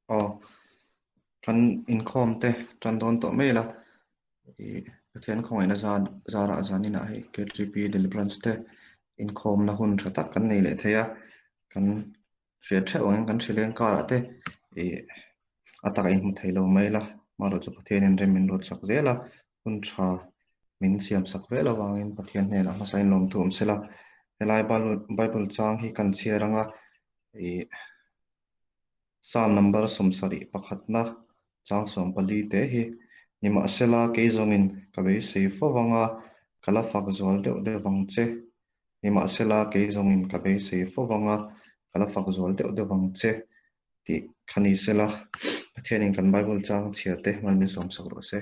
Aw, kan inkhawm te tan dawn tawh mai la. I Pathian khawngaihna zan zarah zaninah hei KTP Delhi Branch te inkhawmna hun tha tak kan nei leh thei a. Kan hriat theuh angin kan hrileng karah te i a taka inhmu thei lo mai la. Amaherawhchu chu Pathianin rem min ruat sak zel a, hun tha min siam sak vel avangin Pathian hnenah hmasa in lawmthu awm sela. Helai Bible chang hi kan chhiar anga i Psalm number 70 pakhatna chang 14 te hi nimahsela kei zawngin ka beisei fo vanga ka la fak zual deuh deuh vang che. Nimahsela kei zawngin ka beisei fo vanga ka la fak zual deuh deuh vang che tih kha ni sela Pathianin kan Bible chang chhiar te hman min sawm sak rawh se.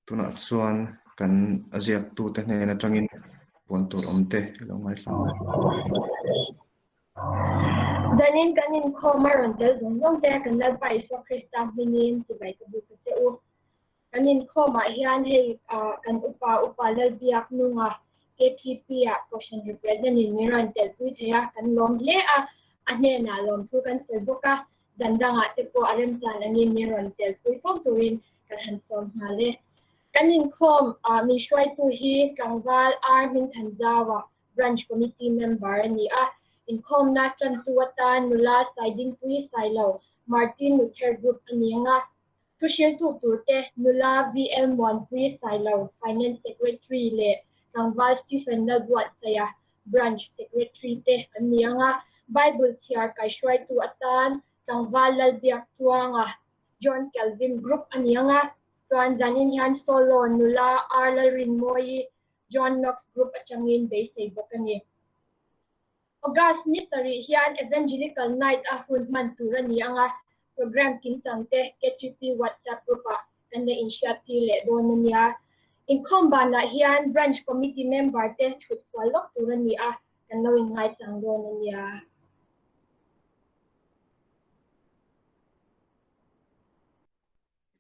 Tunah chuan kan a ziaktute hnen atangin puan tur awm te i lo ngaithla ang. Zanin kan inkhawm a rawn tel zawng zawng te kan Lalpa Isua Krista hmingin chibai ka buk a che u. Kan inkhawmah hian hei kan upa upa Lalbiak Nunga KTP ah Kohhran represent in min rawn telpui thei a, kan lawm hle a, a hnenah lawmthu kan sawi bawk a. Zan dangah te pawh a remchan angin min rawn telpui fo turin kan han sawm nghal e. Kan inkhawm ah min hruaitu hi Tlangval R Hmingthanzaua, Branch Committee Member a ni a. Inkhawmna tantu atan nula Saidingpui Sailo, Martin Luther Group a ni ang a. Thuhriltu turte nula VL Muanpui Sailo, Finance Secretary leh Tlangval Stephen Lalbuatsaia, Branch Secretary te an ni ang a. Bible chhiar kaihruaitu atan Tlangval Lalbiaktuanga, John Calvin Group a ni ang a. Chuan zanin hian solo nula R Lalrinmawii, John Knox Group atangin beisei bawk a ni. August ni sarih hian Evangelical Night a hun hman tur a ni ang a, program kimchang te KTP WhatsApp group ah kan la inhriattir leh dawn a nia. Inkhawm banah hian Branch Committee member te thut fual lawk tur a ni a, kan lo inngaichang dawn a nia.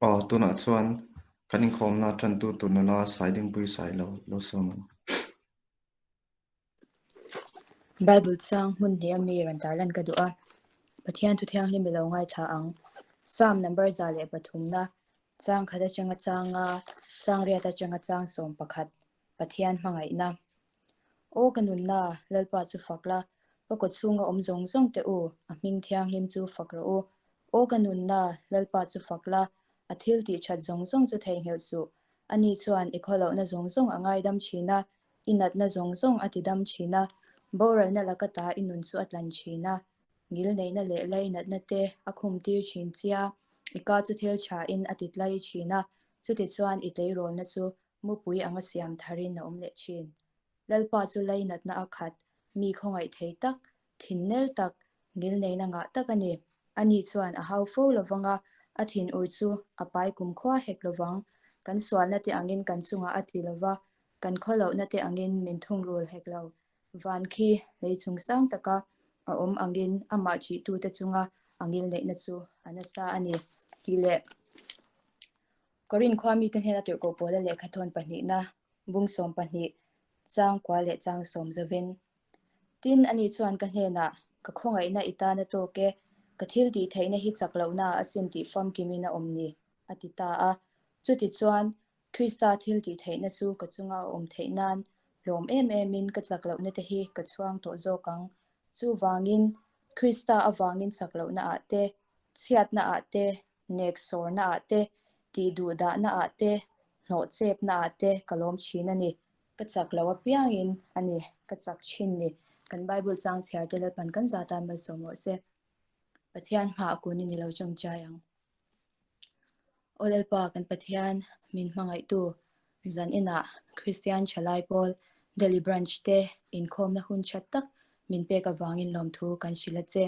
Aw, tunah chuan kan inkhawmna tantu tur nula Saidingpui Sailo lo sawm ang. Bible chang hmun hnih a mi rawn tarlan ka duh a, Pathian thu thianghlim i lo ngaithla ang. Psalm number 103 na, chang khat atanga chang nga, chang riat atanga chang 11, Pathian hmangaihna. Aw ka nunna, Lalpa chu fak la, ka kaw chhunga awm zawng zawng te u, a hming thianghlim chu fak rawh u. Aw ka nunna, Lalpa chu fak la, a thil tih that zawng zawng chu theihnghilh suh. Ani chuan i khawlohna zawng zawng a ngaidam thin a, I natna zawng zawng a tidam thin a, boralna laka ta i nun chu a tlan thin a, ngilneihna leh lainatna te a khumtir thin chia, i ka chu thil thain a titlai thin a, chutichuan i tleirawlna chu mupui anga siam tharin a awm leh thin. Lalpa chu lainatna a khat, mi khawngaih thei tak, Thinnel tak, ngilneihna ngah tak a ni. Ani chuan a hau fo lovang a, a thin ur chu a pai kumkhua hek lovang. Kan sualna te angin kan chungah a ti lova, kan khawlohna te angin min thungrul hek lo. Van khi lei chung sang taka a awm angin amah ṭihtute chunga a ngilneihna chu a nasa a ni, tih leh Korin khua mite hnena tirhkoh pawla lehkha thawn pahnihna, bung 12, chang kua leh chang sawm zovin. Tin, ani chuan ka hnenah, Ka khawngaihna i tan a tawk e, ka thil tih theihna hi chak lohna a sin tih famkimin a awm ni, a ti ta a. Chutichuan, Krista thil tih theihna chu ka chunga a awm theih nan hlawm em emin ka chak lohna te hi ka chhuang tawh zawk ang. Chuvangin, Krista avangin chak lohna ah te, chhiatna ah te, nek sawrna ah te, tih duhdahna ah te, hnawh chepna ah te ka lawm thin a ni. Ka chak lo apiangin a ni, ka chak thin ni. Kan Bible chang chhiar te Lalpan kan zah tan malsawm rawh se. Pathian hmaah kunin i lo tawngtai ang. Aw Lalpa kan Pathian min hmangaihtu zan inah Kristian Thalai Pawl Delhi Branch te inkhawmna hun tha tak min pek avangin lawmthu kan hrilh a che.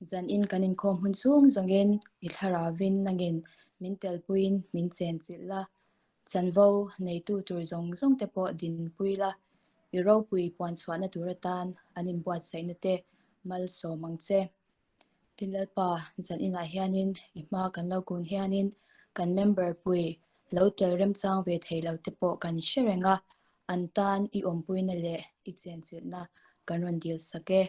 Zan in kan inkhawm hun chhung zawngin i thlaravin nangin min telpuiin min chenchilh la, Chanvo neitu tur zawng zawng te pawh dinpui la, i ropui puan chhuahna tur atan an inbuatsaihna te malsawm ang che. Tin Lalpa, zan inah hianin i hma kan lo kun hianin kan member pui lo tel remchang ve thei lo te pawh kan hre reng a, an tan i awmpuina leh i chenchilhna kan rawn dil sak e.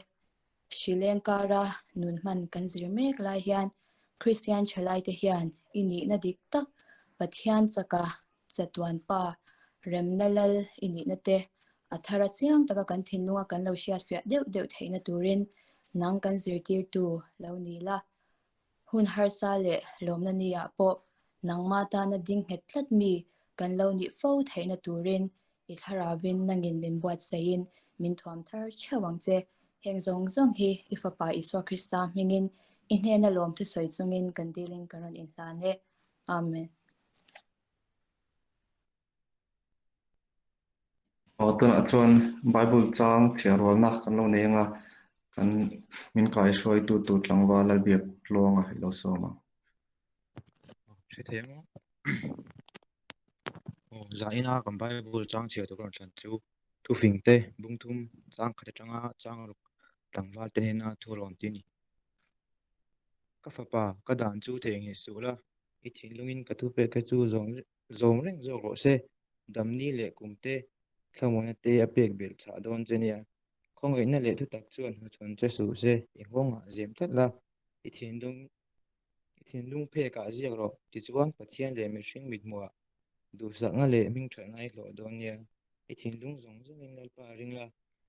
Hrileng kara nun hman kan zir mek lai hian Kristian thalaite hian i nihna dik tak Pathian chaka chatuan pa remna lal i nihna te a thar a chiang taka kan thinlunga kan lo hriatfiah deuh deuh theihna turin nang kan zirtirtu lo ni la. Hun harsa leh lawmna niah pawh nangmah tana ding nghet tlat mi kan lo nih fo theihna turin i thlaravin nangin min buatsaihin min thuam thar theuh ang che. Heng zawng zawng hi i Fapa Isua Krista hmingin i hnena lawm thusawi chungin kan dilin kan rawn inhlan e. Amen. Aw tunah chuan Bible chang chhiarrualna kan lo nei anga kan min kaihruaitu tur tlangval Lalbiak Tluanga i lo sawm ang. Hre thei ang. Aw zaina kan Bible chang chhiar tur kan thlan chu thufing te bungthum chang khat atanga chang ruk tlangval te hnena thu rawn ti a ni. Ka fapa ka dan chu theihnghilh suh la i thinlungin ka thupek te chu zawng Zawm reng zawk rawh se, damni leh kumte thlamuana te a pek belh chah dawn che nia. Khawngaihna leh thutak chuan hnuchhawn che suh se, i nghawngah zem tlat la, i thinlung i thinlung phekah ziak rawh, tichuan Pathian leh mihring mithmuhah duhsakna leh hmingthatna i hlawh dawn nia. I thinlung zawng zawngin Lalpa ring la,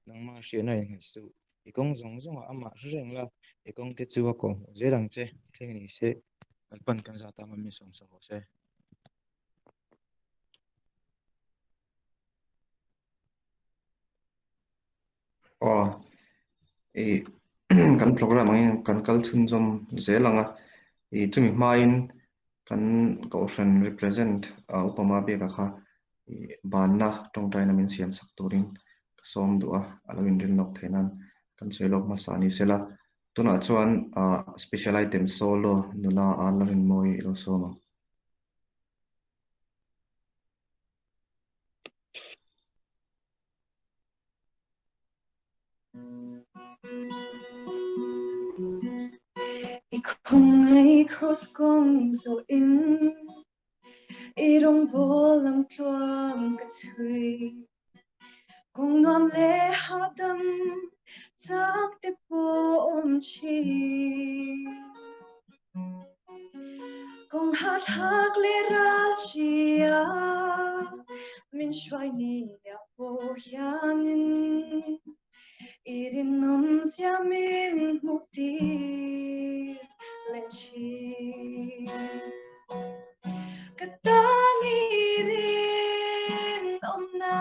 nangmah hriatna innghat suh, i kawng zawng zawngah amah hre reng la, i kawngte chu a kawhhmuh zel ang che, thleng ni se, Lalpan kan zah tang a min sawmsak rawh se. Aw, i kan program angin kan kal chhunzawm zel ang a, i chumi hmain kan kohhran represent upa Mabiaka kha i banna tawngtaina min siam sak turin ka sawm duh a, a lo inrin lawk theih nan kan sawi lawk hmasa ni sela. Tunah chuan special item solo nula a la rinmawi i lo sawm ang. I khawngaih cross kawng zawhin I rawngbawl lam tluang ka chhui Kawng nuam leh hahdam chak te pawh awm thin Kawng hahthlak leh ral ṭhia min hruai ni ah pawh hianin i rinawm zia min hmuh tir leh ṭhin. Ka tan i rinawmna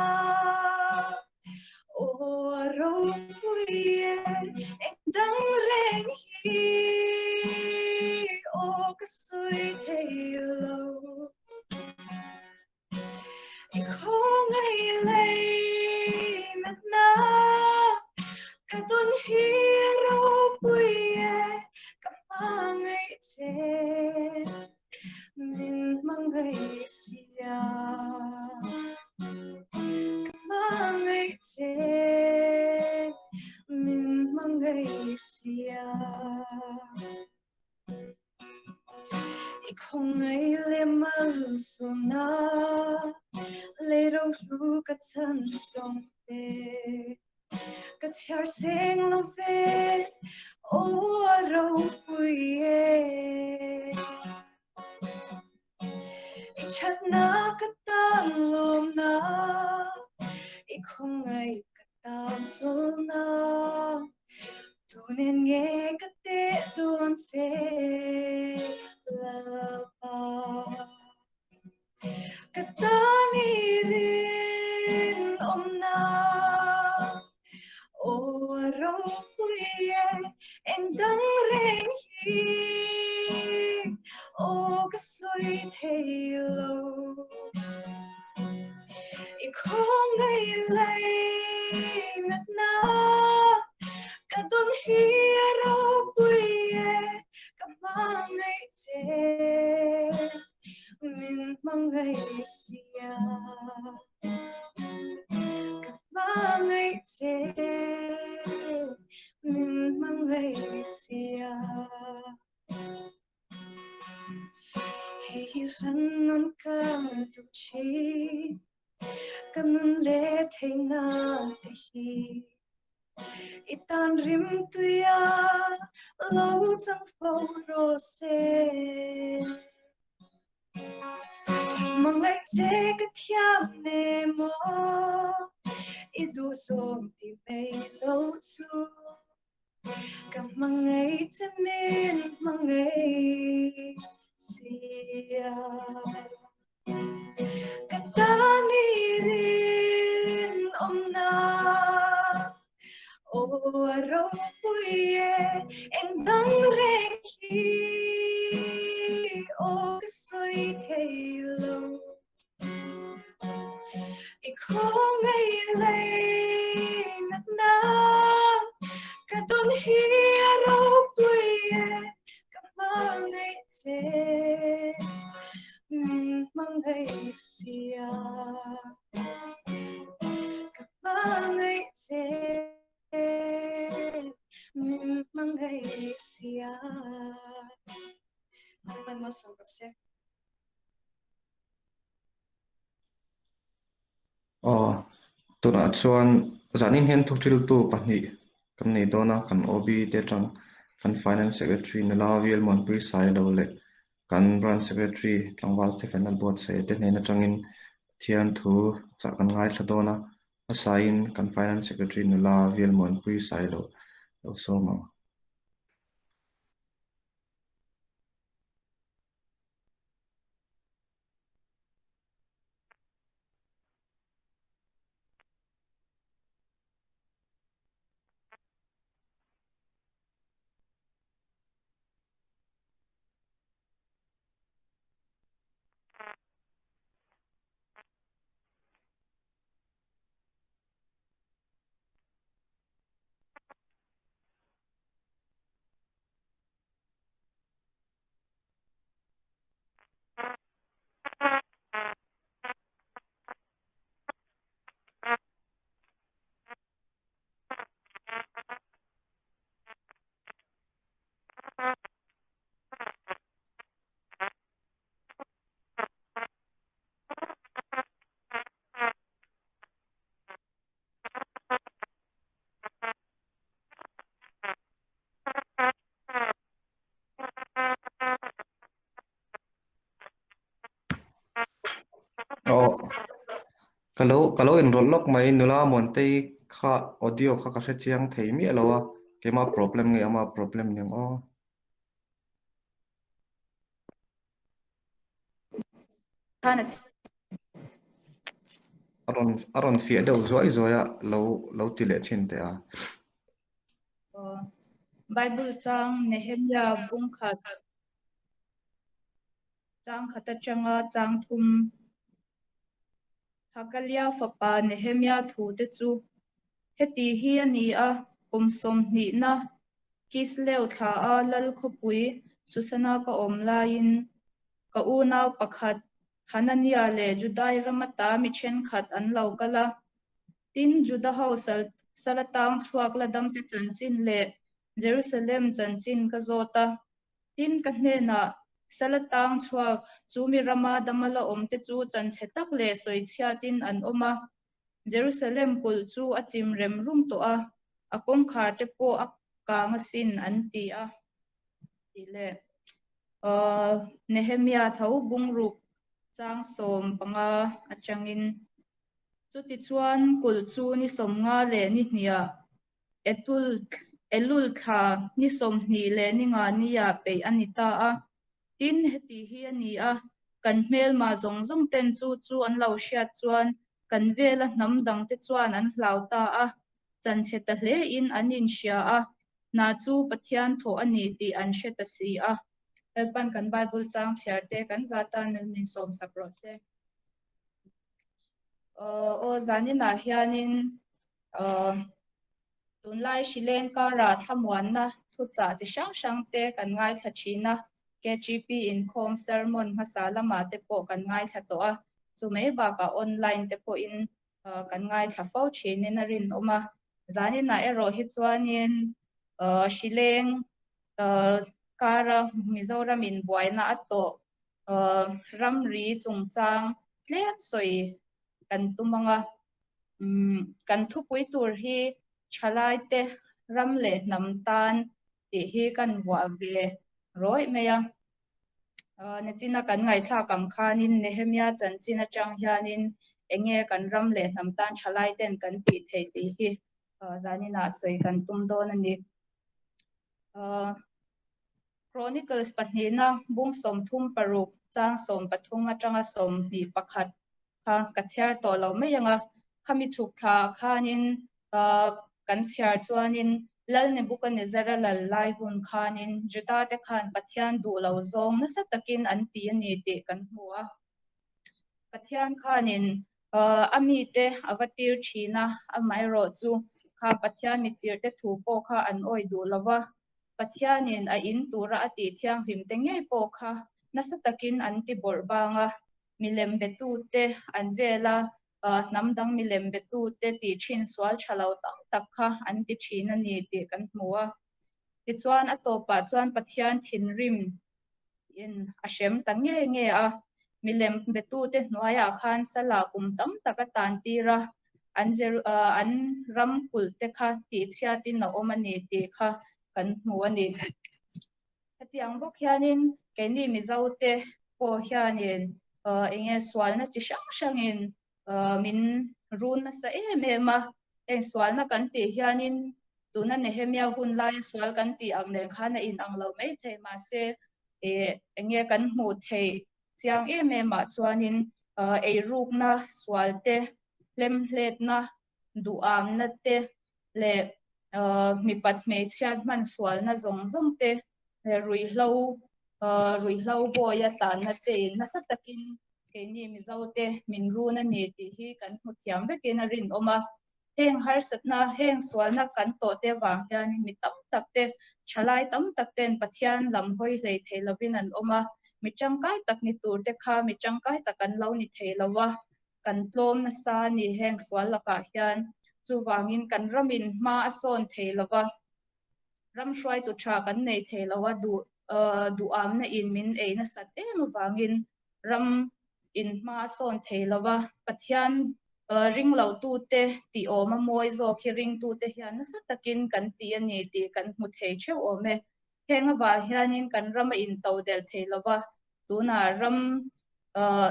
Aw a ropui e, eng dang reng hi aw ka sawi thei lo. I khawngaih lei natna ka tawn hi a ropui e, ka hmangaih che. Min hmangaih sia ka hmangaih che min hmangaih sia I khawngaih leh malsawmna lei rohlu ka chan zawng te Ka chhiar seng lo ve, aw a ropui e. I thatna ka tan lawmna, i khawngaih ka tan chawlna. Tunin nge ka teh dawn che Lalpa. Ka tan i rinawmna Aw a ropui e eng dang reng hi Aw ka sawi thei lo I khawngaih lei natna Ka dawn hi a ropui e ka hmangaih che. Min hmangaih sia ka hmangaih che min hmangaih sia Hei hi hlan nawn ka duh thin ka nun leh theihna te hi. I tan rimtuia lo chang fo rawh se. Hmangaih che ka thiam nem aw, i duhzawm ti mai lo chu. Ka hmangaih che min hmangaih sia. Ka tan i rinawmna aw a ropui e, eng dang reng hi aw ka sawi thei lo. I khawngaih lei natna ka tawn hi a ropui e, ka hmangaih che min hmangaih sia. Ka hmangaih che min hmangaih sia. Lalpan malsawm rawh se. Aw, tunah chuan zanin hian thuhriltu pahnih kan nei dawn a, kan OB te atang kan Finance Secretary Nula Vilmuanpui Sailo leh kan Branch Secretary Tlangval Stephen Lalbuatsaia te hnen atangin Pathian thu chah kan ngaithla dawn a, hmasain kan Finance Secretary Nula Vilmuanpui Sailo lo sawm ang. Aw ka lo ka lo inrawlh lawk mai nula Muantei kha audio kha ka hre chiang thei miah lo a keimah problem nge ama problem ning aw. A rawn a rawn fiah deuh zuai zuai a lo lo ti leh thin teh a. Bible chang Nehemia bungkhat chang khat atanga chang thum Hakalia fapa Nehemia thu te chu heti hi a ni a, kum sawmhnihna Kislev thla a lal khawpui Susana ka awm laiin ka unau pakhat Hanania leh Judai rama ta mi thenkhat an lo kal a. Tin, Juda ho sal atang chhuak la damte chanchin leh Jerusalem chanchin ka zawt a. Tin, ka hnenah sal atang chhuak chu mi rama dama la awmte chu chanchhe tak leh sawichhiatin an awm a. Jerusalem kulh chu a chim rem rum tawh a, a kawngkhar te pawh a kang asin an ti a. Tih leh Nehemia tho bungruk chang 15 atangin Chutichuan kulh chu ni 50 leh ni hniah Elul thla ni 20 leh ni nga niah peih a ni ta a. Tin, heti hi a ni a, kan hmelma zawng zawng ten chu chu an lo hriat chuan kan vela hnam dangte chuan an hlau ta a, chanchhe ta hlein an inhria a, hna chu Pathian thawh a ni tih an hre ta si a. Lalpan kan Bible chang chhiar te kan za tan min sawmsak rawh se. Aw zaninah hianin tunlai hrileng karah thlamuanna thuchah chi hrang hrang te kan ngaithla thin a, KGP inkhawm sermon hmasa lamah te pawh kan ngaithla tawh a, chu mai bakah online te pawhin kan ngaithla fo thinin a rinawm a. Zaninah erawh hi chuanin hrileng kara Mizoramin buaina a tawh ramri chungchang tlem sawi kan tum ang a. Kan thupui tur hi. Thalaite ram leh hnam tan tih hi kan vuah ve rawih mai a. Nichina kan ngaihthlak ang khanin Nehemia chanchin atang hianin enge kan ram leh hnam tan thalaiten kan tih theih tih hi zaninah sawi kan tum dawn a ni. Chronicles pahnihna bung 36 chang 13 atanga 21 kha ka chhiar tawh lo mai ang a, khami chhuk thla khanin kan chhiar chuanin Lal Nebuchadnezzar-a lal lai hun khanin Juda te khan Pathian duh lo zawng nasa takin an ti a ni tih kan hmu a. Pathian khanin a mite a va tir thin a, amaherawh chu kha Pathian mitirte thu pawh kha an awih duh lo va, Pathianin a in tura a tih thianghlim te ngei pawh kha nasa takin an ti bawrh bang a, milem betute an vel a, hnam dang milem betute tih thin sual tha lo tam tak kha an ti thin a ni tih kan hmu a. Tichuan a tawpah chuan Pathian thinrim in a hrem ta nge nge a, milem betute hnuaiah khan sala kum tam tak a tan tir a, an an ram kulh te kha tihchhiatin a awm a ni tih kha kan hmu a ni. Hetiang bawk hianin keini Mizote pawh hianin enge sualna chi hrang hrangin min run nasa em em a, heng sualna kan tih hianin tuna Nehemia hun laia sual kan tih ang nen khan a inang lo maithei mahse enge kan hmuh theih chiang em em ah chuanin eirukna sual te, hlemhletna, duhamna te leh mipat hmeichhiat hman sualna zawng zawng te leh ruihhlo ruihhlo bawia tanna te in nasa takin keini Mizote min run a ni tih hi kan hmu thiam vekin a rinawm a. Heng harsatna, heng sualna kan tawh te avang hian mi tam tak te, thalai tam tak ten Pathian lam hawi hlei thei lovin an awm a, mi tangkai tak ni tur te kha mi tangkai tak an lo ni thei lo a, kan tlawm nasa a ni heng sual lakah hian. Chuvangin kan ramin hma a sawn thei lo va, ram hruaitu tha kan nei thei lo a, duh duhamna in min ei nasat em avangin ram in hma a sawn thei lo va, Pathian ring lo tute tih awm a mawi zawk hi ringtute hian nasa takin kan ti a ni tih kan hmu thei theuh awm e. Heng avang hianin kan ram a intodelh thei lo va, tunah ram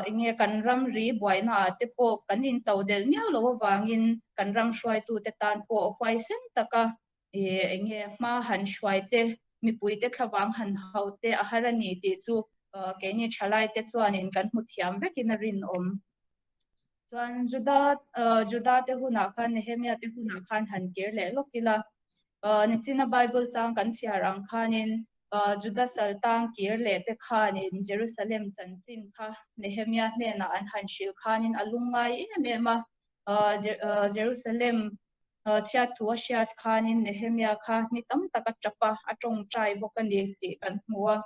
enge kan ram ri buaina ah te pawh kan intodelh miau lo avangin kan ram hruaitute tan pawh huaisen taka enge hma han hruai te, mipuite thlavang han hau te a har a ni tih chu keini thalaite chuanin kan hmu thiam vekin a rinawm. Chuan Juda Juda te hunah khan Nehemia te hunah khan han kir leh lawk ila nichina Bible chang kan chhiar ang khanin Juda saltang kir leh te khanin Jerusalem chanchin kha Nehemia hnenah an han hrilh khanin a lungngai em em a, Jerusalem chhiat thu a hriat khanin Nehemia kha ni tam tak a tap a, a tawngtai bawk a ni tih kan hmu a.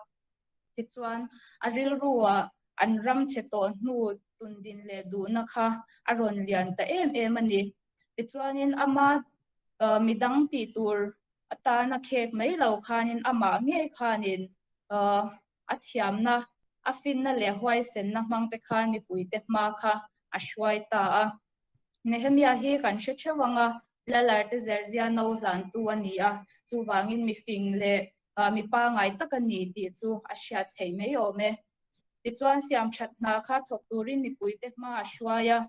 Tichuan, a rilruah an ram chhe tawh hnu tundin leh duhna kha a rawn lian ta em em a ni. Tichuanin ama midang tih tur atana khek mai lo khanin amah ngei khanin a thiamna, a finna leh huaisenna hmangte khan mipuite hma kha a hruai ta a. Nehemia hi kan hre theuh ang a, Lalarte Zerzia no hlantu a ni a, chuvangin mifing leh mi pangai tak a ni tih chu a hriat theih mai awm e. Tichuan siamthat hna kha thawk turin mipuite hma a hruai a,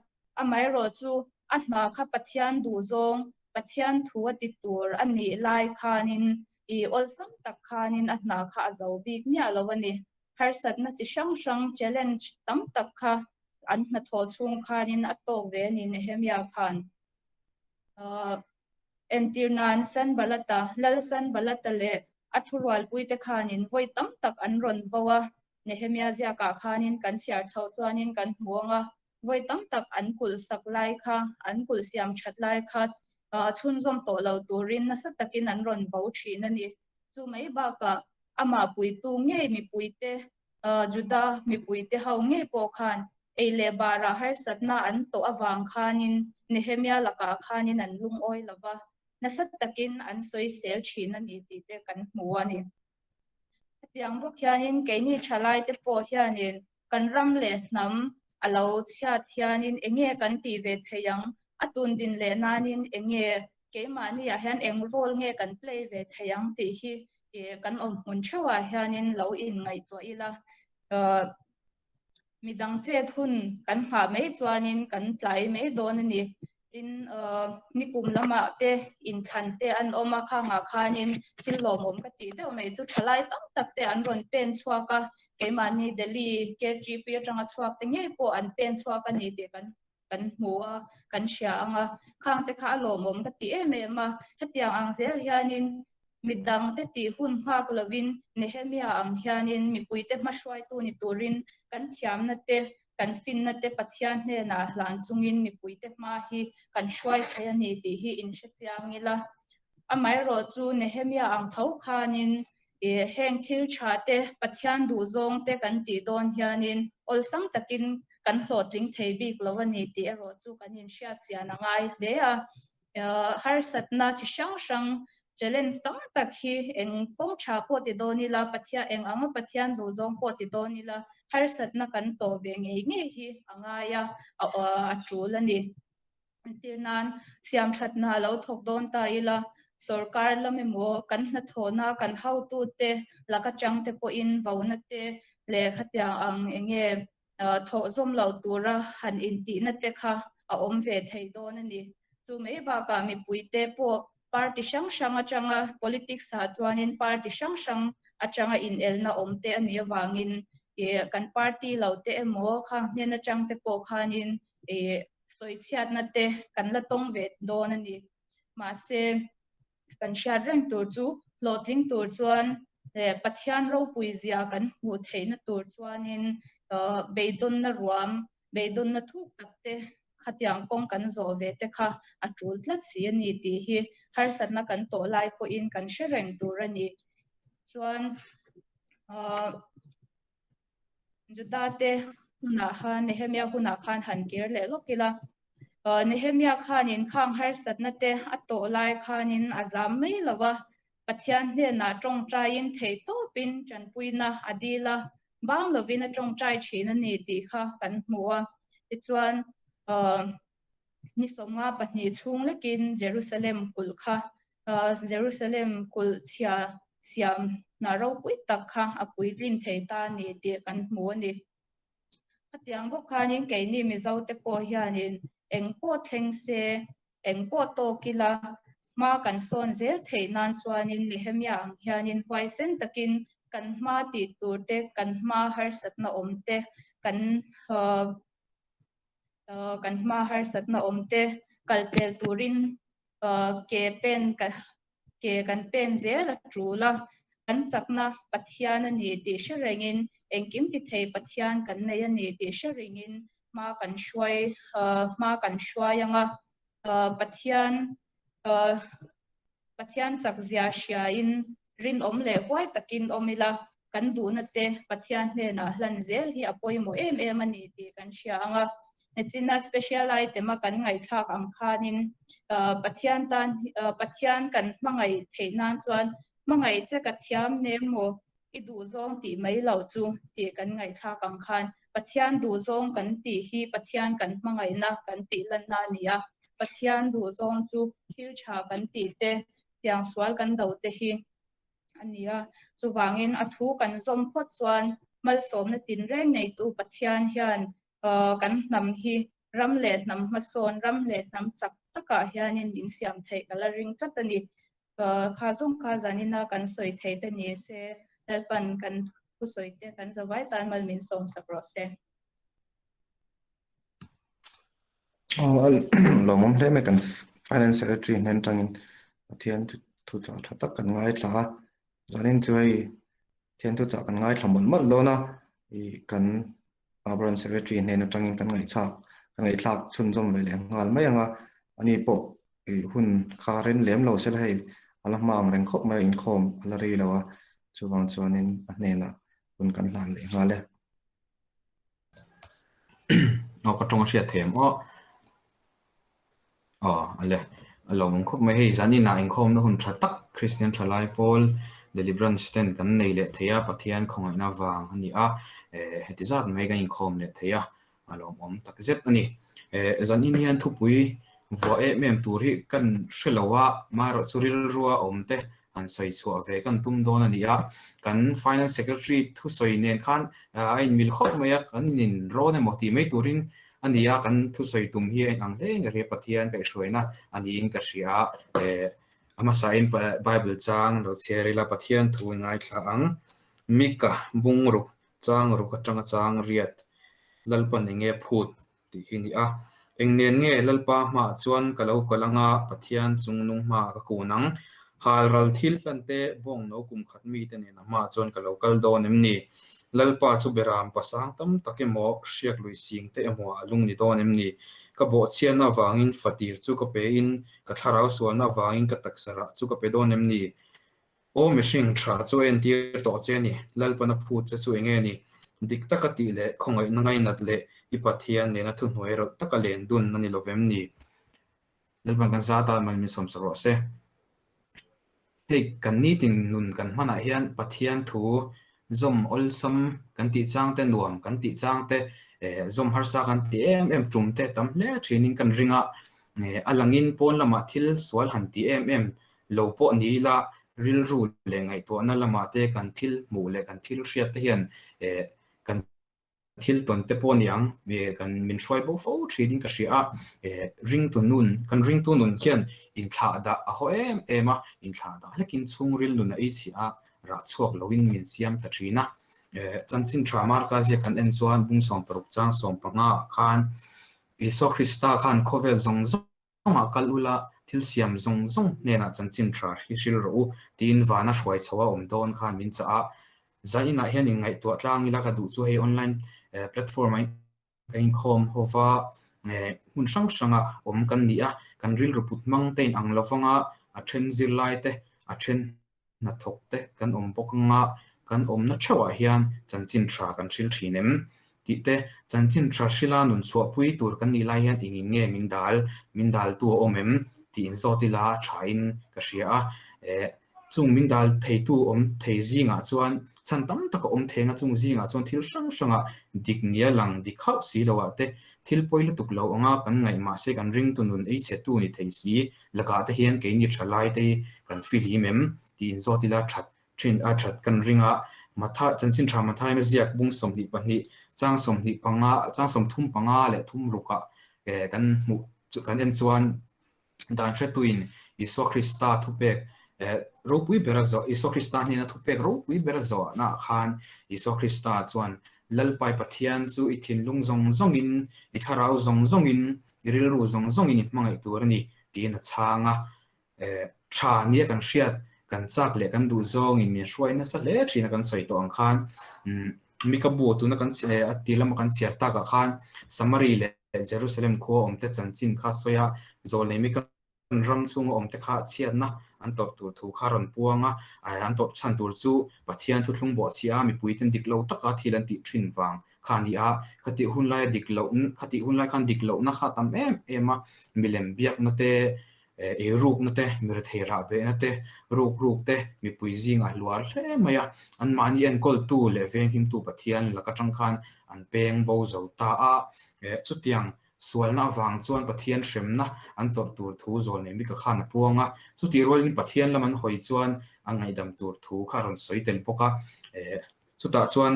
amaherawh chu a hna kha Pathian duhzawng, Pathian thu a ti tur a nih lai khanin i awlsam tak khanin a hna kha a zo bik miah lo a ni. Harsatna chi hrang hrang, challenge, tam tak kha an hnathawh chhung khanin a tawk ve a ni Nehemia khan. Entir nan Sanbalata, Lal Sanbalata leh a thurualpuite khanin vawi tam tak an rawn vo a, Nehemia ziakah khanin kan chhiar chhoh chuanin kan hmu ang a, vawi tam tak an kulh sak lai kha, an kulh siam that lai kha chhunzawm tawh lo turin nasa takin an rawn vo thin a ni. Chu mai bakah amah puitu ngei mipuite Juda mipuite ho ngei pawh khan ei leh barah harsatna an tawh avang khanin Nehemia lakah khanin an lungawi lo va, nasa takin an sawisel thin a ni tih te kan hmu a ni. Hetiang bawk hianin keini thalaite pawh hianin kan ram leh hnam a lo chhiat hianin enge kan tih ve theih ang, a tundin leh nanin enge. Keimahniah hian eng role nge kan play ve thei ang tih hi kan awm hmun theuhah hianin lo inngaihtuah ila. Midang chet hun kan nghah mai chuanin kan tlai mai dawn a ni. Tin, nikum lamah te inthlan te an awm a, khangah khanin thil lawmawm ka tih deuh mai chu thalai tam tak te an rawn pen chhuak a, keimahni Delhi KTP atanga chhuak te ngei pawh an pen chhuak a ni tih kan kan hmu a, kan hria ang a, khang te kha a lawmawm ka ti em em a, hetiang ang zel hianin midang te tih hun nghak lovin Nehemia ang hianin mipuite hmahruaitu ni turin kan thiamna te, kan finna te Pathian hnenah hlan chungin mipuite hma hi kan hruai thei a ni tih hi inhre chiang ila. Amaherawh chu Nehemia ang tho khanin heng thil tha te, Pathian duhzawng te kan tih dawn hianin awlsam takin kan hlawhtling thei bik lo a ni tih erawh chu kan inhriat chian a ngai hle a. Harsatna chi hrang hrang, challenge tam tak hi eng kawng tha pawh ti dawn ila, Pathian eng anga Pathian duhzawng pawh ti dawn ila, harsatna kan tawh ve ngei ngei hi a ngai a, a tul a ni. Entir nan, siam thatna a lo thawk dawn ta ila, sorkar lam emaw kan hnathawhna kan hotute laka tangte pawhin vona te leh khatiang ang eng nge thawh zawm loh tura han intihna te kha a awm ve thei dawn a ni. Chu mai bakah mipuite pawh party hrang hrang atanga politics ah chuanin party hrang hrang atanga inelna awm te a nih avangin kan party lo te emaw khang hnen atang te pawh khanin sawichhiatna te kan la tawng ve dawn a ni. Mahse, kan hriat reng tur chu hlawhtling tur chuan leh Pathian ropui zia kan hmuh theihna tur chuanin beidawnna ruam, beidawnna thuk tak te khatiang kawng kan zawh ve te kha a tul tlat si a ni tih hi harsatna kan tawh lai pawhin kan hre reng tur a ni. Chuan Juda te hunah khan Nehemia hunah khan han kir leh lawk ila. Nehemia khanin khang harsatna te a tawh lai khanin a zam mai lo a, Pathian hnenah tawngtaiin theih tawpin tanpuina a dil a, bang lovin a tawngtai thin a ni tih kha kan hmu a. Tichuan ni 52 chhung lekin Jerusalem kulh kha Jerusalem kulh chhia siam hna ropui tak kha a puitlin thei ta a ni tih kan hmu a ni. Khatiang bawk khanin keini Mizo te pawh hianin eng pawh thleng se, eng pawh tawk ila hma kan sawn zel theih nan chuanin Nehemia ang hianin huaisen takin kan hma tih tur te, kan hma harsatna awm te, kan kan hma harsatna awm te kalpel turin ke pen ke kan pen zel a tul a, kan chakna Pathian a ni tih hre rengin engkim ti thei Pathian kan nei a ni tih hre rengin hma kan hruai hma kan hruai ang a, Pathian Pathian chak zia hriain rinawm leh huai takin awm ila, kan duhna te Pathian hnenah hlan zel hi a pawimawh em em a ni tih kan hria ang a. Nichina special item a kan ngaihthlak ang khanin Pathian tan Pathian kan hmangaih theih nan chuan hmangaih che ka thiam nem maw i duhzawng tih mai loh chu tih kan ngaihthlak ang khan Pathian duhzawng kan tih hi Pathian kan hmangaihna kan tih lanna a ni a. Pathian duhzawng chu thil tha kan tih te, tiang sual kan do te hi a ni a. Chuvangin a thu kan zawm phawt chuan malsawmna tinreng neitu Pathian hian kan hnam hi ram leh hnam hmasawn, ram leh hnam chak takah hianin min siam theih ka la ring tlat a ni. Kha zawng kha zanina kan sawi thei te ni se, Lalpan kan thusawi te kan zavai tan mal min sawm sak rawh se. Lawmawm hle mai kan Finance Secretary hnen atangin Pathian thuchah tha tak kan ngaithla a, zanin chu hei Pathian thuchah kan ngaithla mawlh mawlh dawn a, ih kan Branch Secretary hnen atangin kan ngaihthlak kan ngaihthlak chhunzawm ve leh nghal mai ang a, ani pawh ih hun kha ren lem lo sela hei a la hma ang reng khawp mai a inkhawm a la rei lo a, chuvang chuanin a hnenah hun kan hlan leh nghal e. Aw ka tawng a hriat thei ang aw. Aw a le a lo awm khawp mai hei zanin ah inkhawmna hun tha tak Kristian thalai pawl Delhi branch ten kan nei leh thei a Pathian khawngaihna vang a ni a eh heti zat mai kan inkhawm leh thei a a lawmawm tak zet a ni. Eh zanin hian thupui vuah em em tur hi kan hre lo a, amaherawhchu rilrua awm te han sawi chhuah ve kan tum dawn a ni a. Kan Finance Secretary thusawi nen khan a inmil khawp mai a, kan inrawn emaw tih mai turin a ni a, kan thusawi tum hi a inang hle nge ria Pathian kaihhruaina a niin ka hria a. A hmasain Bible chang lo chhiar ila Pathian thu i ngaithla ang. Mika bungruk chang ruk atanga chang riat Lalpan enge phut tih hi a ni a. Eng nen nge Lalpa hmaah chuan ka lo kal anga Pathian chungnung hmaah ka kun ang? Hal ral thil hlan te bawng no kum khat mite nen a hmaah chuan ka lo kal dawn em ni? Lalpa chu beram pasang tam tak emaw, hriak lui sing te emaw ah a lung ni dawn em ni? Ka bawhchhiatna avangin fatir chu ka pe in, ka thlarau sualna avangin ka taksa rah chu ka pe dawn em ni? Aw mihring tha chu a entir tawh che a ni, Lalpana phut che chu enge ni? Dik taka tih leh khawngaihna ngainat leh i Pathian nena thuhnuai rawlh taka len dun a ni lo vem ni? Lalpan kan za tan mai min sawmsak rawh se. Hei kan nitin nun kan hmanah hian Pathian thu zawm awlsam kan tih chang te nuam kan tih chang te zawm harsa kan tih em em tum te tam hle thinin kan ring a, a langin pawn lamah thil sual han tih em em lo pawh ni ila rilru leh ngaihtuahna lamah te kan thil hmuh leh kan thil hriat te hian kan thil tawn te pawh a ni ang kan min hruai bo fo thin in ka hria a ringtu nun kan ringtu nun hian inthlah dah a haw em em a inthlah dah hlekin chhungril nun a ei chhiah a rah chhuak loin min siam ta thin a chanchin tha marka ziak kan en chuan bung 16 chang 15 ah khan Isua Krista khan khawvel zawng zawng Kawngah kal ula, thil siam zawng zawng hnenah chanchin tha hi hril rawh u, tiin vana hruai chho a awm dawn khan min chah a. Zainah hian inngaihtuah tlang ila ka duh chu hei online platform ah ka inkhawm ho va, hmun hrang hranga awm kan ni a, kan rilru put hmang te inang lo vanga a then zirlai te, a then hnathawk te kan awm bawk anga kan awmna theuhah hian chanchin tha kan hril thin em tih te, chanchin tha hrila nun chhuahpui tur kan nih lai hian engin nge min dal, min daltu a awm em tih inzawt ila thain ka hria a. Eh, chung min dal theitu awm thei zingah chuan chhan tam tak a awm thei anga chung zingah chuan thil hrang hranga dik nia lang dik hauh si loah te thil pawi lutuk lo anga kan ngaih mahse kan ringtu nun ei chhetu ni thei si Lakah te hian keini tha lai te hi kan fihlim em tih inzawt ila that thin a that kan ring a, Matha chanchin tha Mathaina ziak bung 22 chang 25 chang 35 leh thum rukah kan hmuh kan en chuan dan hretuin Isua Krista thupek ropui bera zawh Isua Krista hnena thupek ropui bera zawhnaah khan Isua Krista chuan Lalpai Pathian chu i thinlung zawng zawngin i thlarau zawng zawngin I rilru zawng zawngin i hmangaih tur a ni, tiin a chhang a. Tha nia kan hriat, kan chak leh kan duh zawngin min hruai nasa hle thin a kan sawi tawh ang khan Mika bu tuna kan a ti lama kan chhiar takah khan Samari leh Jerusalem khua awmte chanchin kha sawi a, zawlnei Mika ram chhunga awmte kha chhiatna an tawrh tur thu kha rawn puang a, an tawrh chhan tur chu Pathian thuthlung bawh chhia a mipuiten dik lo taka thil an tih thin vang kha a ni a, khatih hun laia dik loh khatih hun lai khan dik lohna kha a tam em em a, milem biakna te, eirukna te, mirethei rah behna te, ruk ruk te mipui zingah hluar hle mai a, anmahni enkawltu leh venghimtu Pathian lak atang khan an peng bo zo ta a, chutiang Sualna avang chuan Pathian hremna an tawrh tur thu zawlnei Mika khan a puang a, chutih rualin Pathian lam an hawi chuan a ngaihdam tur thu kha a rawn sawi tel bawk a. Chutah chuan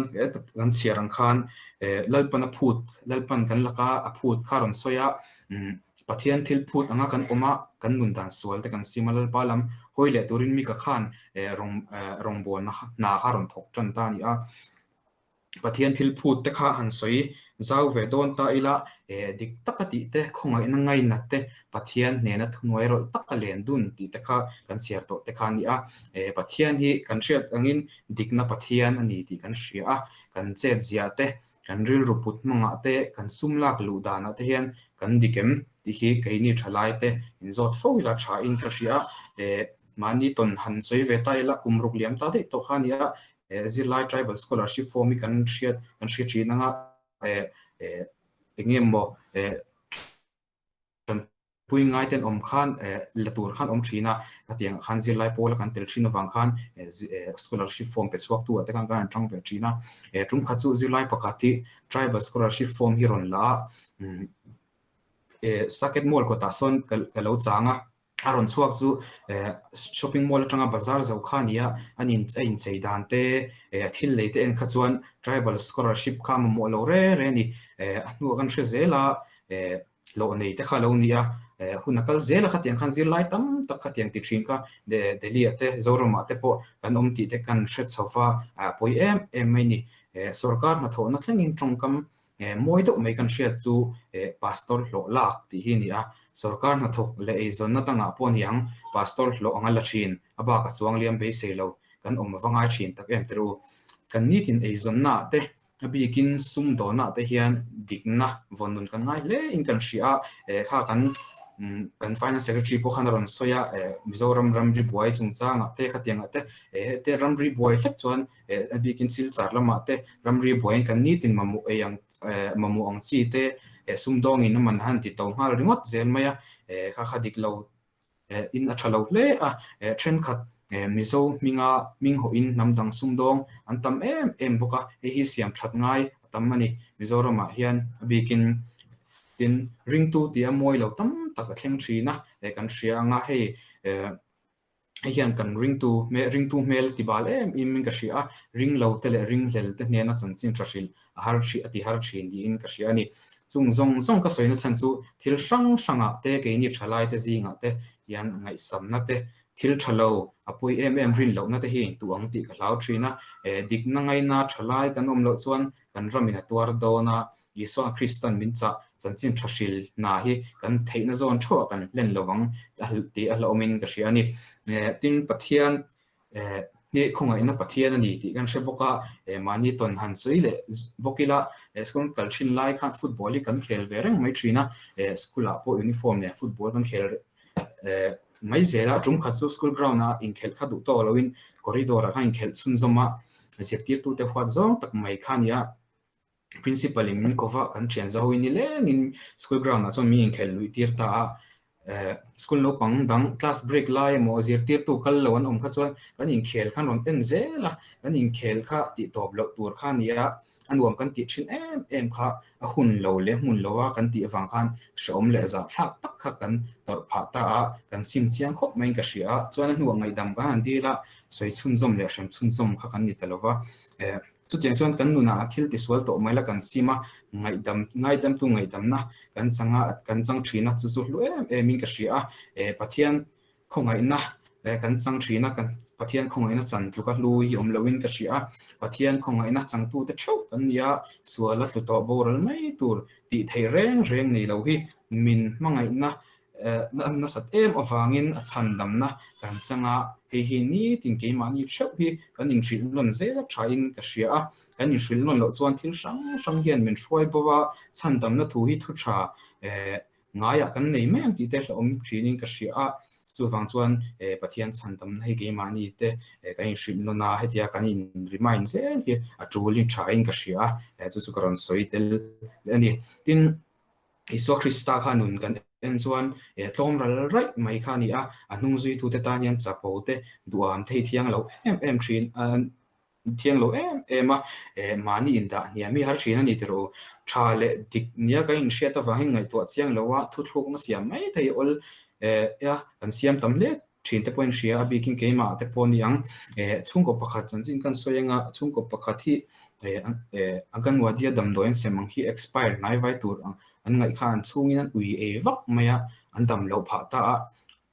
kan chhiar ang khan Lalpan a phut, Lalpan kan laka a phut kha a rawn sawi a, Pathian thil phut anga kan awm a, kan nun dan sual te kan sim a, Lalpa lam hawi leh turin Mika khan rawngbawlna hna kha a rawn thawk tan ta a ni a. Pathian thil phut te kha han sawi zau ve dawn ta ila, dik taka tih te, khawngaihna ngainat te, Pathian hnena thuhnuai rawlh taka len dun tih te kha kan chhiar tawh te kha a ni a. Pathian hi kan hriat angin dikna Pathian a ni tih kan hria a, kan chet ziah te, kan rilru put hmangah te, kan sum lak luh danah te hian kan dik em tih hi keini thalai te inzawt fo ila tha in ka hria a. Mahni tawn han sawi ve ta ila kum ruk liam ta daih tawh kha a ni a, Zirlai Tribal Scholarship Form hi kan hriat kan hria thin anga eng nge maw tanpui ngai ten awm khan la tur khan awm thin a, khatiang ah khan zirlai pawl a kan tel thin avang khan scholarship form pe chhuak tu ah te khan kan han tang ve thin a, tum khat chu zirlai pakhat hi Tribal Scholarship Form hi rawn la a. Saket Mall kawtah sawn ka lo chang a, a rawn chhuak chu shopping mall atanga bazar zo kha a ni a, an in a inchei dan te a thil lei te en kha chuan tribal scholarship kha a mamawh lo re re a ni. A hnuah kan hre zel a, hlawh nei te kha a lo ni a, hun a kal zel a khatiang khan zirlai tam tak khatiang ti thin kha Delhi ah te Zoram ah te pawh kan awm tih te kan hre chho va, pawi em em mai a ni. Sorkar hnathawhna thlengin tawngkam mawi deuh mai kan hriat chu Pastor hlawh lak tih hi a ni a, sorkar hnathawk leh eizawnna dangah pawh a ni ang, Pastor hlawh anga la thin, a bak a chuang liam beisei lo kan awm ava ngai thin tak em tirh u. Kan nitin eizawnna ah te A bikin sumdawnah te hian dikna vawn nun kan ngai hle in kan hria a, eh kha kan kan Finance Secretary pawh khan a rawn sawi a, eh Mizoram ramri buai chungchangah te khatiangah te eh hete ramri buai hlek chuan eh a bikin Silchar lamah te ramri buaiin kan nitin mamawh ei ang eh mamawh ang chi te eh sumdawngin a man han ti to nghal ringawt zel mai a, eh kha kha dik lo in a tha lo hle a, thenkhat Mizo hminga hming hawhin hnam dang sumdawng an tam em em bawk a, hei hi siam that ngai a tam a ni. Mizoramah hian a bikin tin ringtu tia mawi lo tam tak a thleng thin a, kan hria ang a, hei hei hian kan ringtu ringtu hmel ti bal em em in ka hria a, ring lo te leh ringhlel te hnena chanchin tha hrilh a har thin a ti har thin niin ka hria a ni. Chung zawng zawng ka sawina chhan chu thil hrang hrangah te keini thalai te zingah te hian ngaihsamna te, thil tha lo, a pawi em em rin lohna te hi intuh ang tih ka hlau thin a. Dikna ngaina thalai kan awm loh chuan kan ramin a tuar dawn a, Isua Kristan min chah chanchin tha hril hna hi kan theihna zawn theuhah kan hlen lo ang tih a hlauhawmin ka hria a ni. Tin, Pathian Hi khawngaihna Pathian a ni tih kan hre bawk a, mahni tawn han sawi leh bawk ila, school kal thin lai khan football hi kan khel ve reng mai thin a, school ah pawh uniform nen football kan khel mai zel a, tum khat chu school ground ah inkhelh kha duh tawk loin corridor ah khan inkhelh chhunzawm a, zirtirtute huat zawng tak mai kha a ni a. Principal in min ko va, kan thian zo in nilengin school ground ah chuan min inkhelh luih tir ta a, eh school naupang dang class break lai emaw zirtirtu kal lo an awm kha chuan kan inkhel khan rawn en zel a, kan inkhel kha tih tawp loh tur kha a ni a, a nuam kan tih thin em em kha a hun lo leh hmun lo a kan tih avang khan hrehawm leh zahthlak tak kha kan tawrh phah ta a, kan sim chiang khawp maiin ka hria a, chuan a hnuah ngaihdam kan han dil a, sawi chhunzawm leh hrem chhunzawm kha kan ni ta lo va, eh. Chutiang chuan kan nunah a thil tisual tawh mai la kan sim a, ngaihdam, ngaidamtu ngaihdamna kan chang a, kan chang thin a, chu chu hlu em em in ka hria a, eh Pathian khawngaihna eh kan chang thin a, kan Pathian khawngaihna chan tluka hlu hi awm loin ka hria a, Pathian khawngaihna changtute theuh kan ni a, sual a tlu tawh boral mai tur tih theih reng reng nei lo hi min hmangaihna nasat em avangin a chhandamna kan chang a, hei hi nitin keimahni theuh hi kan inhrilh nawn zel a thain ka hria a, kan inhrilh nawn loh chuan thil hrang hrang hian min hruai bo a, chhandamna thu hi thu tha ngaiah kan nei mai ang tih te hlauhawm thinin ka hria a, chuvang chuan Pathian chhandamna hi keimahni te kan inhrilh nawn a, hetia kan in remind zel hi a tulin thain ka hria a, chu chu ka rawn sawi tel leh a ni. Tin, Isua Krista kha nun kan en chuan tlawm ral raih mai kha a ni a, a hnung zuitute tan hian chapo te duham thei thiang lo em em thin a, thiang lo em em a, mahni indah hniam hi har thin a ni tiraw? Tha leh dik nia kan inhriat avangin ngaihtuah chiang lo a, thuthlukna siam mai thei awl a, kan siam tam hle thin te pawhin hria a bikin keimah te pawh a ni ang. Eh chhungkaw pakhat chanchin kan sawi anga chhungkaw pakhat hi eh eh Anganwadi a damdawi an sem ang hi expire hnai vai tur ang an ngaih kha an chhungin an ui ei vak mai a, an dam loh phah ta a.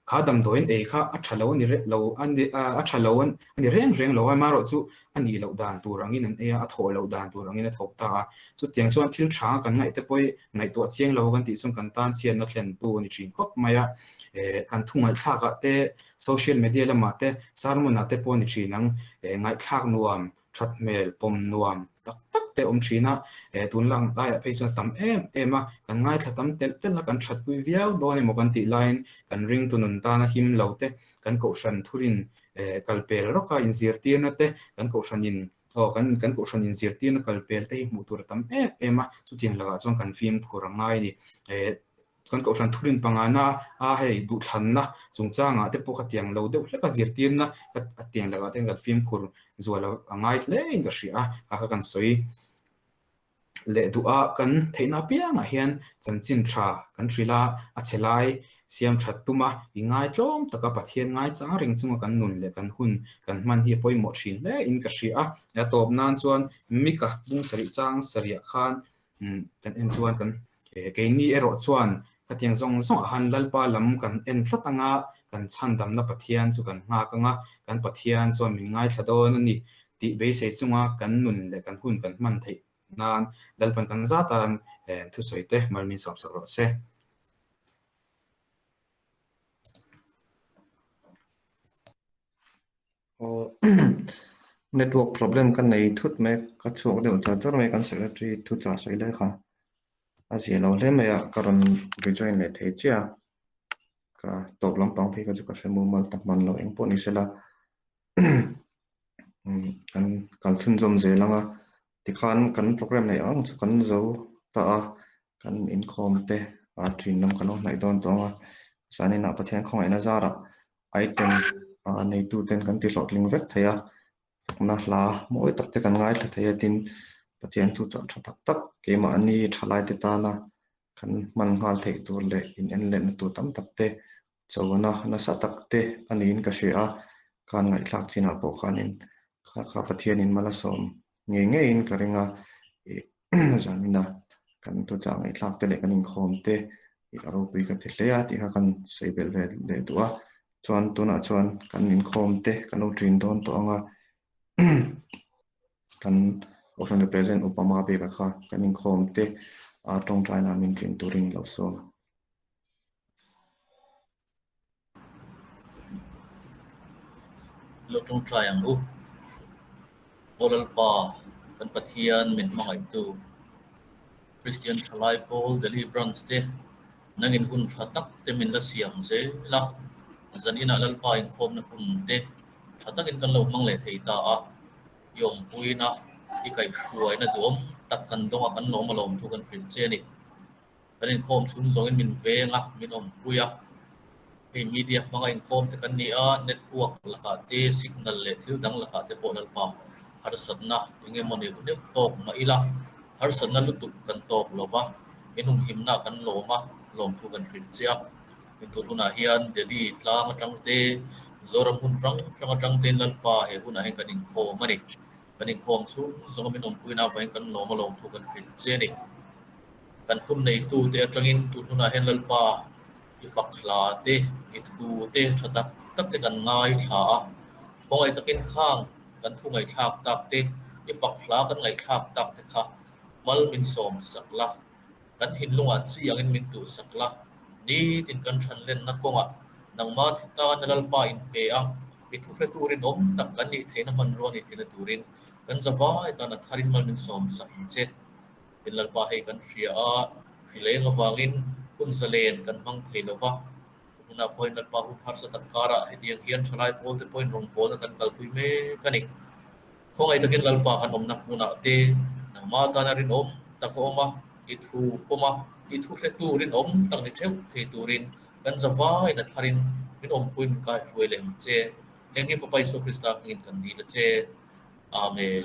Kha damdawi an ei kha a tha lo a ni lo a ni a tha lo a ni reng reng lo a, amaherawhchu a nih loh dan tur angin an ei a, a thawh loh dan tur angin a thawk ta a. Chutiang chuan thil tha kan ngaih te pawh hi ngaihtuah chiang lo kan tih chuan kan tan chhiatna thlentu a ni thin khawp mai a. Eh kan thu ngaihthlakah te, social media lamah te, sermon ah te pawh a ni thin ang. Eh ngaihthlak nuam, that hmel, pawm nuam tak tak te awm thin a. Eh tun lang laiah phei chuan a tam em em a, kan ngaithla tam telh telh a, kan thatpui viau dawn emaw kan tih laiin kan ringtu nun tana him lo te, kan kohhran thurin eh kalpel rawka inzirtirna te kan kohhranin aw kan kan kohhran inzirtirna kalpel te hi hmuh tur a tam em em a, chutiang lakah chuan kan fimkhur a ngai a ni. Eh kan kohhran thurin pangana a hei duhthlanna chungchangah te pawh khatiang lo deuh hleka zirtirna a tiang lakah te hian kan fimkhur zual a ngai hle in ka hria a, kha kha kan sawi. leh duh a, kan theihna apiangah hian chanchin tha kan hrilh a, a chhe lai siam that tum a, i ngaitlawm taka Pathian ngaichang reng chunga kan nun leh kan hun kan hman hi a pawimawh thin hle in ka hria a. A tawp nan chuan Mika bung sarih chang sarihah khan kan en chuan kan keini erawh chuan khatiang zawng zawngah khan Lalpa lam kan en tlat anga kan chhandamna Pathian chu kan nghak anga kan Pathian chuan min ngaithla dawn a ni tih beisei chunga kan nun leh kan hun kan hman theih nan Lalpan kan zatan thusawi te mal min sawmsak rawh se. Network problem ka nei thut mai ka chhuak deuh char char mai kan secretary thu chah sawi lai kha a zia lo hle mai a ka rawn rejoin leh thei chiah a ka tawp lampang phei kha chu ka hre mumal ta hman lo eng pawh ni sela kan kal chhunzawm zel ang a tikhan kan program neih ang chu kan zo ta a kan inkhawm te a thin lam kan lo hnaih dawn tawh ang a zaninah Pathian khawngaihna zarah item neitu ten kan ti hlawhtling vek thei a fakna hla mawi tak te kan ngaithla thei a tin Pathian thu chah tha tak tak keimahni thalai te tana kan hman nghal theih tur leh in en letna tur tam tak te chona nasa tak te a niin ka hria a khan ngaihthlak chinah pawh khanin kha kha Pathianin mal a sawm ngei ngeiin ka ring a ih zanina kan thuchah ngaihthlak te leh kan inkhawm te ih a ropui ka ti hle a tih kha kan sawi belh ve leh duh a chuan tunah chuan kan inkhawm te kan lo ṭin dawn tawh ang a kan Kohhran represent upa Mabeka kha kan inkhawm te a tawngtaina min ṭin turin lo sawm. Lo tawngtai ang u. Aw Lalpa, kan Pathian min hmangaihtu, Kristian Thalai Pawl Delhi Branch te nangin hun tha tak te min la siam zel a, zaninah Lalpa inkhawmna hun te tha takin kan lo hmang leh thei ta a, i awmpuina, i kaihhruaina duhawm tak kan dawng a, kan lawm a lawm thu kan hrilh che a ni. Kan inkhawm chhung zawngin min veng a, min awmpui a. Hei media hmanga inkhawm te kan ni a, network lakah te, signal leh thil dang lakah te pawh Lalpa harsatna eng emaw neuh neuh tawk mah ila, harsatna lutuk kan tawk lo va, min humhimna kan lawm a, lawmthu kan hrilh che a. Intur hunah hian Delhi tlang atang te, Mizoram hmun hrang hrang atang tein Lalpa he hunah hian kan inkhawm a ni. Kan inkhawm chhung zawnga min awmpuina avangin kan lawm a, lawmthu kan hrilh che a ni. Kan hun neitute atangin tun hunah hian Lalpa i fak hla te, i thu te tha tak tak te kan ngaithla a. Khawngaih takin khang kan thu ngaihthlak tak te, i fak hla kan ngaihthlak tak te kha mal min sawm sak la, kan thinlungah chi angin min tuh sak la, nitin kan thanlenna kawngah nangma thi tana Lalpa in pe a, i thu hre turin awm tak kan nih theihna hmanrua nih theihna turin kan zavai tana tharin mal min sawm sak ang che. Tin Lalpa hei kan hria a, hrileng avangin hun zalen kan hmang thei lo va, tunah pawhin Lalpa hun harsa tak karah hetiang hian thalai pawl te pawhin rawngbawlna kan kalpui mek a ni. Khawngaih takin Lalpa kan awmna hmunah te nangmah tana rinawm tak a awm a, i thu pawm a, i thu hretu rinawm tak ni theuh thei turin kan zavaiin a tharin min awmpui min kaihruai leh ang che. Heng hi Fapa Isua Krista hmingin kan dil a che. Amen.